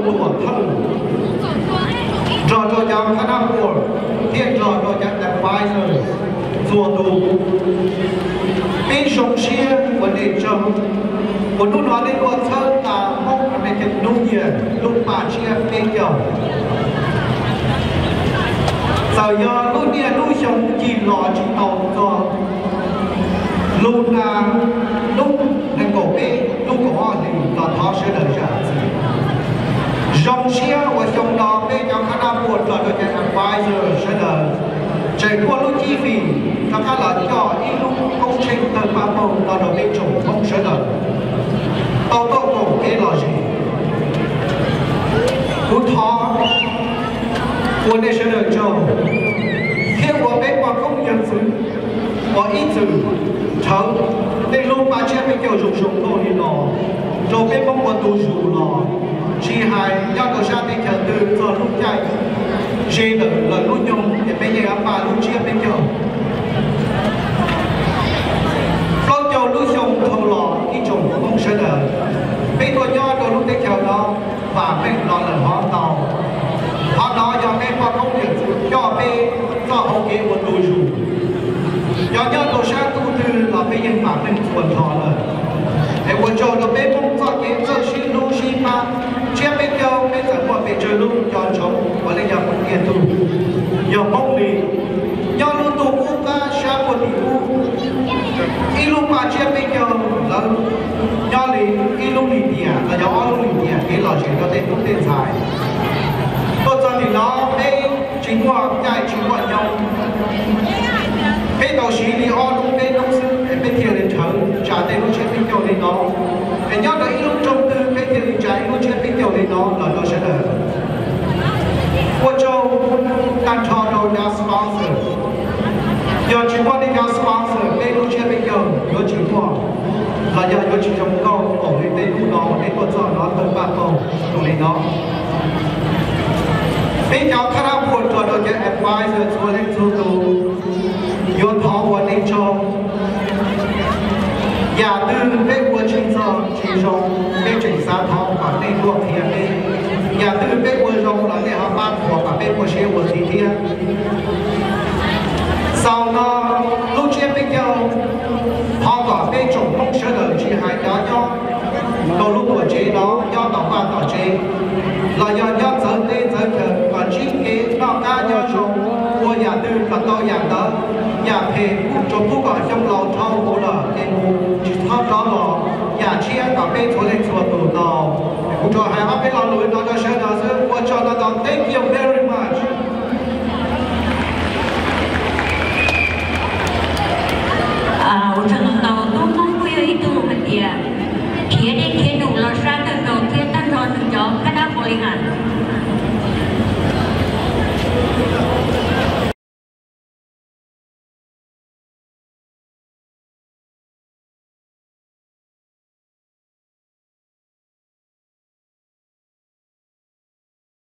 tuam thawj, nrog rau cov khana board thiab nrog rau cov advisor txhua tus. Peb zoo siab ua nej tsaug uas hnub no nej tuaj txhawb tas Hmoob American New Year lub paj tsiab peb caug. Txawm yog lub niaj lub xyoo cig los tsis tau txog lub na, lub nees nkaum peb lub kaum ob hlis los thov sawv daws zam txim. Zoo siab uas xyoo no peb cov khana board los rau cov advisor sawv daws tseem muaj lub cib fim rov qab los coj ib lub koob tsheej tawg paj poog no rau peb tsoom Hmoob sawv daws tau tuaj koom kev lom zem. Kuv thov ua nej sawv daws tsaug thiab ua peb poj koob yawg txwv uas ib txwm rhawv tej lub paj tsiab peb caug zoo zoo nkauj li no rau peb Hmoob ua ntu zus los, tsis hais nyob rau sab teb chaws twg txog lub caij ze ntawm lawv lub nyoog ces peb yeej paj lub tsiab peb caug. Plaub caug lub xyoo dhau los ib tsoom Hmoob sawv daws, peb tuaj nyob rau lub teb chaws no vam meej los lawm hov ntau. Qhov no yog peb poj koob yawm txwv coj peb txoj hauv kev ua ntu zus. Yog nyob rau sab ntuj twg los peb yeej vam meej txhua nrho lawm. Es ua tsaug rau peb Hmoob txoj kev txawj sib hlub sib pab, tsiab peb caug peb txawm muaj pes tsawg lub nco ntsoov uas nej yog Hmoob tiag tug, yog Hmoob li. Nyob lub ntuj qub qab sab puag tim ub, ib lub paj tsiab peb caug lawv nyob li ib lub lim tiam los yog ob lub lim tiam kev lom zem rau tej tub tej ntxhais. Tuaj txog tim no peb tsis muaj caij tsis muaj nyoog, peb tau siv li ob hnub peb hnub xwb es peb thiaj li rhawv tsa tej lub tsiab peb caug li no. Es nyob rau ib lub rooj twg peb thiaj li tsa ib lub tsiab peb caug li no los rau sawv daws. Ua tsaug tag nrho rau cov sponsor. Yog tsis muaj nej cov sponsor peb lub tsiab peb caug yuav tsis muaj los yog yuav tsis zoo nkauj npaum li tej lub no uas nej tuaj txog no tawg paj poog zoo li no. Peb cov khana board nrog rau cov advisor txhua leej txhua tus yuav thov ua nej tsaug. Yam twg peb ua tsis txog tsis zoo, peb tseem xav thov kom nej tuaj qhia peb. Yam twg peb ua zoo los nej ho pab qhuas kom peb muaj siab ua ntxiv thiab. Xaus no lub tsiab peb caug, thov kom peb tsoom Hmoob sawv daws tsis hais cov nyob rau lub tuam tsev no, nyob tom vaj tom tsev los yog nyob txawv teb txawv chaw, kom ntsib kev noj qab nyob zoo, ua yam twg kom tau yam ntawd. Yam phem tsuas pub kom xyoo laus dhau mus lawm ces mus tsis txhob rov los. Yam tshiab kom peb txhua leej txhua tus tau. Kuv rov hais ob peb lo lus no rau sawv daws xwb, ua tsaug ntau ntau, thank you very much.